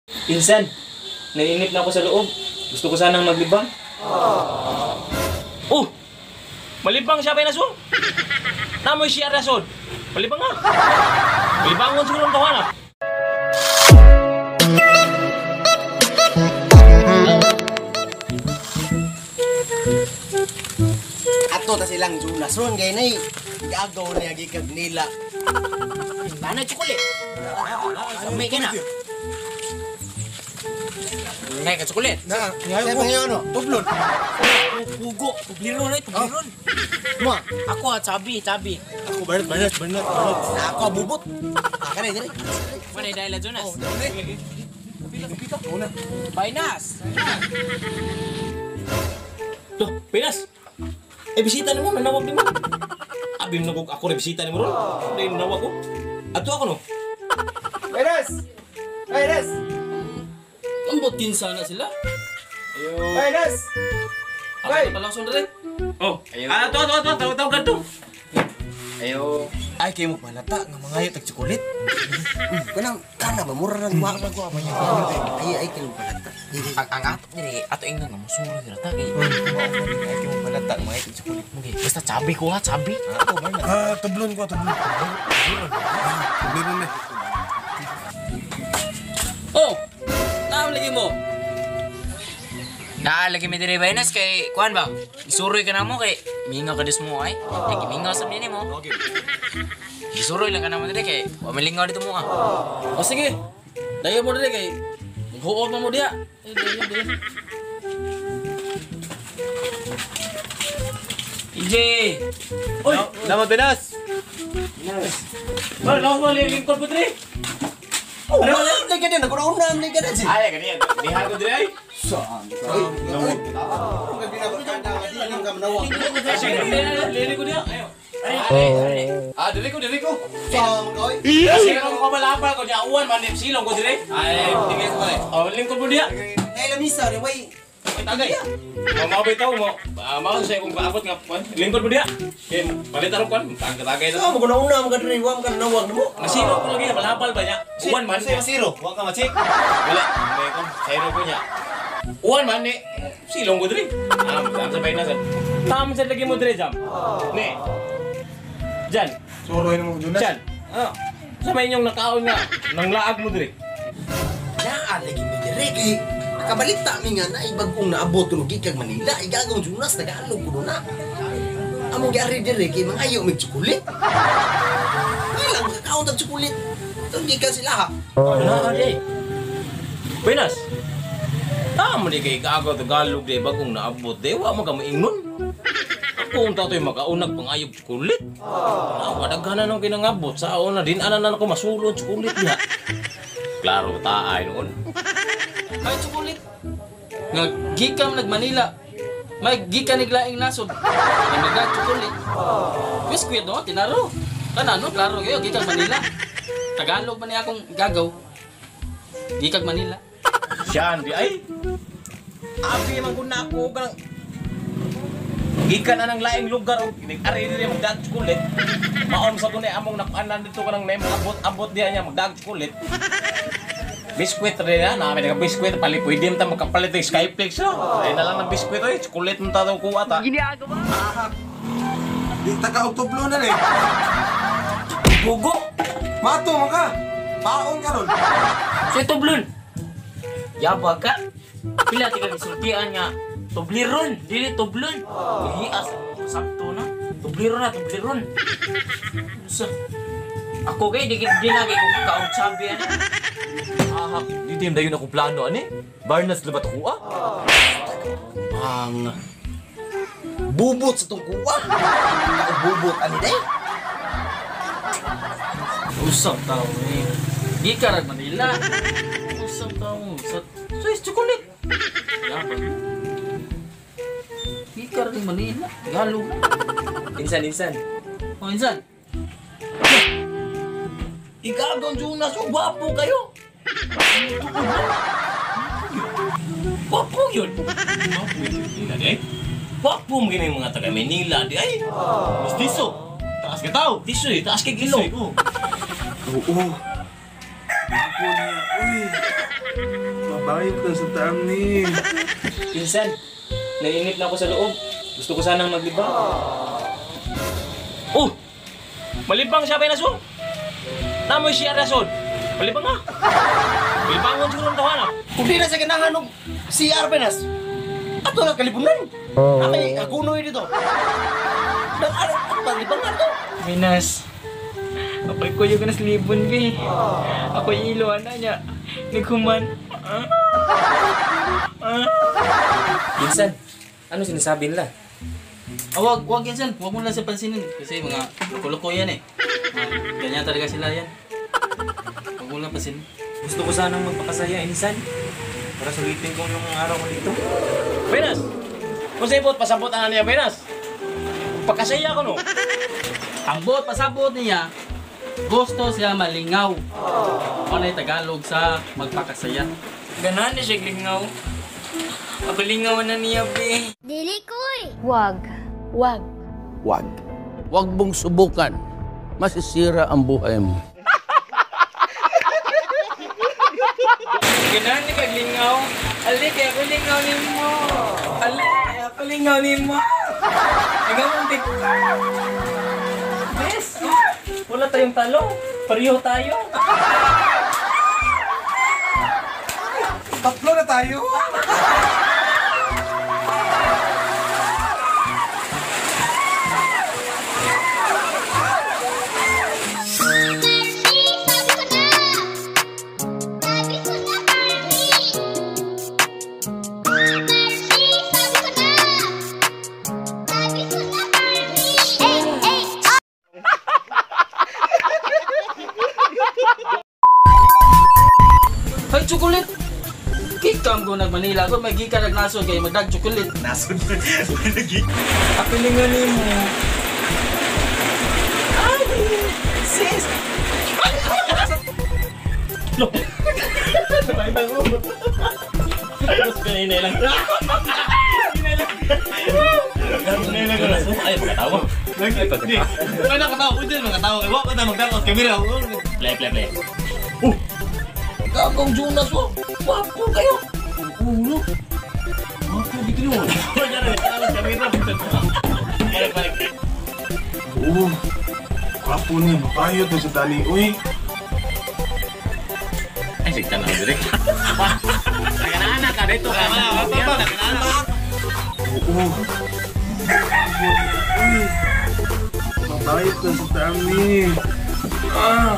Pinsan, naiinip na ako sa loob. Gusto ko sanang maglibang. Oh! Malibang siya pa naso. Namoy siya rason. Malibang nga. Malibangon siguro ang tawana. Ato ta silang Jonas ron kay nay gagaw niya gikag nila. Bana chocolate. May ka na. Nay ka chocolate. Na, ngayon ko ano, tublon. Pugo, tubliron ay tubliron. Ma, Ako ah, chabi, chabi. ako Bernard, Bernard, Bernard, Bernard. Na ako bubot. Ah, kanay diri. Wala dahil la Jonas. Pita, una. Bainas. Tuh, Pinas. Eh, bisita ni mo, nanawag ni mo. Abi mo ako rin bisita ni mo ron. Dahil nanawag ko. Ato ako no. Peres! Peres! Ambot kinsa na sila. Peres! Ako na pala sundre. Oh, ah, ato, ato, ato, tawag, tawag, ato. Ayo. Ay kay mo palata nga mangayo tag chocolate. Kanang kana ba mura nang wa pa ko pa niya. Ay ay kay mo palata. Ang ato diri ato ingnon nga musuro ra ta kay. Ay kay mo palata mangayo tag chocolate. Mugi, basta chabi ko ha, chabi. Ako Bernard. Ah, tublon ko, tublon. Tublon na. Oh. Naam lagi mo. Naa lagi mi diri Bainas kay kuan ba? Isuroy ka na mo kay mingaw ka dis mo ay. Ay gimingaw sa nini mo. Gisuroy lang ka na mo diri kay wa malingaw dito mo ah. O sige. Dayon mo diri kay maghuot man mo diha. Eh, dayon, dayon. EJ. Uy, Salamat Penas. Wala, lawas mo, lingkod po dre. Oh, wala na ka din, naguna na ka din. Ay, ganyan. Diha ko dre ay. Lili ko diha. Ayo. Ah, diri ko, diri ko. Kasi ako kamalapal ko niya uwan man silong ko dire. Ay, tingin ko kay. Oh, lingkod mo diha. Ay, tagay. Mao bitaw mo. Mao sa akong paabot nga kuan. Lingkod mo diha. Kay palit aron kuan, tagay na. Nasiro ko lagi malapal ba niya? Uwan man. Wa ka ma-check. Wala. May kon, sayro ko niya. Uwan man ni silong ko dire. Ah, sa bay na sa. Tama sa lagi mo dire jam. Ne. Jan, Suroy mo, Jonas. Jan. Ah. Sa may inyong nakaon nga nang laag mo dire. Naa lagi mi dire kay nakabalita mi nga na ibagong naabot og gikag Manila igagong Jonas Tagalog kuno na. Among giari dire kay mangayo mig chocolate. Ilang kakaon tag chocolate. Tong gikan sila ha. Ano di? Pinas. Tama di kay gago Tagalog di bagong naabot di wa man ka maingon. Ako unta to'y makaunag pangayog chocolate. Ah, kadaghanan nang kinangabot sa una din ana na ako masulod chocolate diha. Klaro taay noon. Ay, chocolate. Nga gikam nag Manila. May gikan naglaing nasod. Nga nagla chocolate. Biscuit no, tinaro. Kana no, klaro kayo gikag Manila. Tagalog man ni akong gagaw. Gikag Manila. Siyan di ay. Abi man kun na ako kanang gikan anang laing lugar og nag-ari diri magdag chocolate. Maon sa kunay among nakuanan dito kanang name abot-abot diha niya magdag chocolate. Biskwit rin na, namin nag biskwit palit pwede man ta makapalit ng Skyflex no. Ay na lang ng biskwit oy, chocolate man ta daw kuha ta. Di ta ka og tublon na eh. Pugo. Mato man ka. Paon ka ron. Sa tublon. Yabag ka. Pila ti ka gisultian nga tubliron, dili tublon. Gihias sakto na. Tubliron na, tubliron. Unsa? Ako kay di di lagi ko kaog sabi ani. Ahak, di din dayon akong plano ani. Barnas na ba to kuha? Ang bubot sa tong kuwa. Bubot ani day. Usap tao ni. Gikan rag Manila. Usap tao sa Swiss chocolate. Yabag. Gikan rag Manila. Tagalog na. Insan insan. O insan. Igagaw Jonas, oh, gwapo kayo. Gwapo yun. Gwapo yun. Manila di ay. Gwapo mo gini mga taga Manila di ay. Mas diso. Taas ka tao. Diso eh, taas kay ilong. Oo. Gwapo niya. Uy. Mabayot na sa taam ni. Pinsan, naiinip na ako sa loob. Gusto ko sanang maglibang. Oh! Malibang siya Penas oh. Namoy siya rason. Malibang ah. Malibangon siguro ang tawana. Kung di na sa ganahan og CR Penas, ato na kalibunan. Amay agunoy dito. Nang ano, palibangan to. Minas, ako'y kuyo ka na sa libon, be. Ako'y ilo, ana niya. Naghuman. Pinsan, ano sinasabi nila? Ah, wag yan, San. Wag mo lang siya pansinin. Kasi mga loko-loko yan eh. Ganyan talaga sila yan. Wag mo lang pansinin. Gusto ko sanang magpakasaya, insan. Para sulitin ko yung araw ko dito. Penas! Kung sa ibot, pasabot ang niya, Penas. Pagkasaya ko no. Ang buot, pasabot niya, gusto siya malingaw. Ano yung Tagalog sa magpakasaya. Ganahan na siya lingaw. Ako lingaw na niya, be. Dili koy. Wag. Wag. Wag. Wag mong subukan. Masisira ang buhay mo. Ganahan ni kag lingaw. Ali, kaya ako lingaw ni mo. Ali, kaya ako lingaw ni mo. Ikaw ang tik. Yes! Wala tayong talo. Pareho tayo. Tatlo na tayo. Barbie, sabi ko na. Sabi ko na, Barbie. Barbie, sabi ko na. Sabi ko na, Barbie. Ay, ay, oh. Hoy, chocolate! Gikam ko nag Manila. Ko may gikan nagnasod kay magdag chocolate. Nasod. Ako lingaw ni mo. Ay! Sis! Tapos pinahinay lang. Hinay lang. Ay, pagkatawa. Ay, pagkatawa. Ay, nakatawa ko dyan. Makatawa kayo. Wag ka na magdakot. Kamera. Play, play, play. Gagong Jonas oh. Wapo kayo. Ulo. Gwapo dito yun. Balik, balik. Oo. Gwapo niya. Mabayot na sa tani. Uy. Ay, sigta na direct. Nakanaanak ka dito. Oo. Gwapo niya. Uy. Mabayot na sa taam ni. Ah.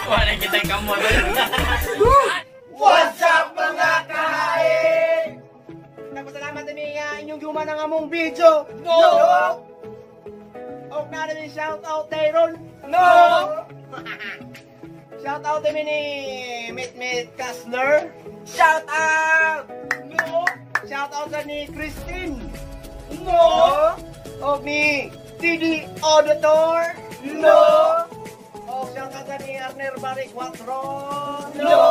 Wala kitang kamot. What's up mga kahain? Nagpasalamat kami nga inyong gihuman ang among video. No! Og na rin shout out Dayron. No! Shout out kami ni Mit Mit Kasler. Shout out! No! Shout out sa ni Christine. No! Og ni TD Auditor. No! Og shout out sa ni Arner Barry Quatro. No!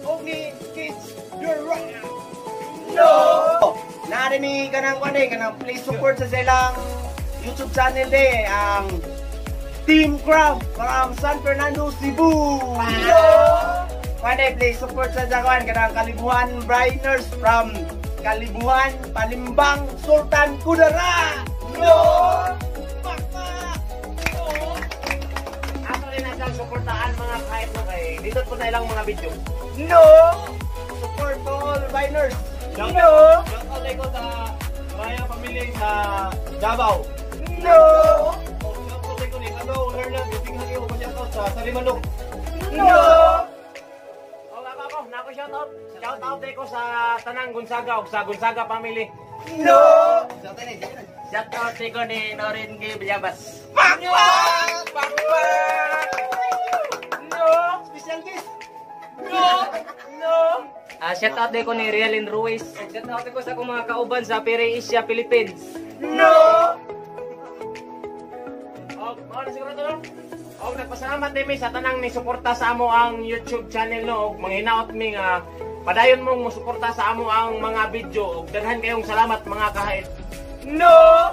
Og ni Kids The Rock. No! Naari mi kanang kwan eh, kanang please support sa silang YouTube channel de ang Team Crab from San Fernando, Cebu. No! Kwan eh, please support sa kwan kanang Kalibuhan Briners from Kalibuhan, Palimbang, Sultan Kudarat. No! Pakpak! No! Ato rin na siyang suportaan mga kahit mo kay dito po na ilang mga video. No! Support to all Biners. No! Shout out ko sa Raya Pamilya sa Davao. No! Shout out ko ni Hello Hernan. Tingnan niyo ko shout out sa Sarimanok. No! Oh, ako, ako. Nako, shout out. Shout out ko sa Tanang Gonzaga o sa Gonzaga family. No! Shout out ko ni Norin G. Villabas. Pakpak! Pakpak! No! Special guest! No! No! Shout out ko ni Rialin Ruiz. Shout out ko sa akong mga kauban sa Pere Asia, Philippines. No! Oh, mao na siguro to no. Og nagpasalamat din mi sa tanang ni suporta sa amo ang YouTube channel no og manghinaot mi nga padayon mong mosuporta sa amo ang mga video og daghan kayong salamat mga kahit. No!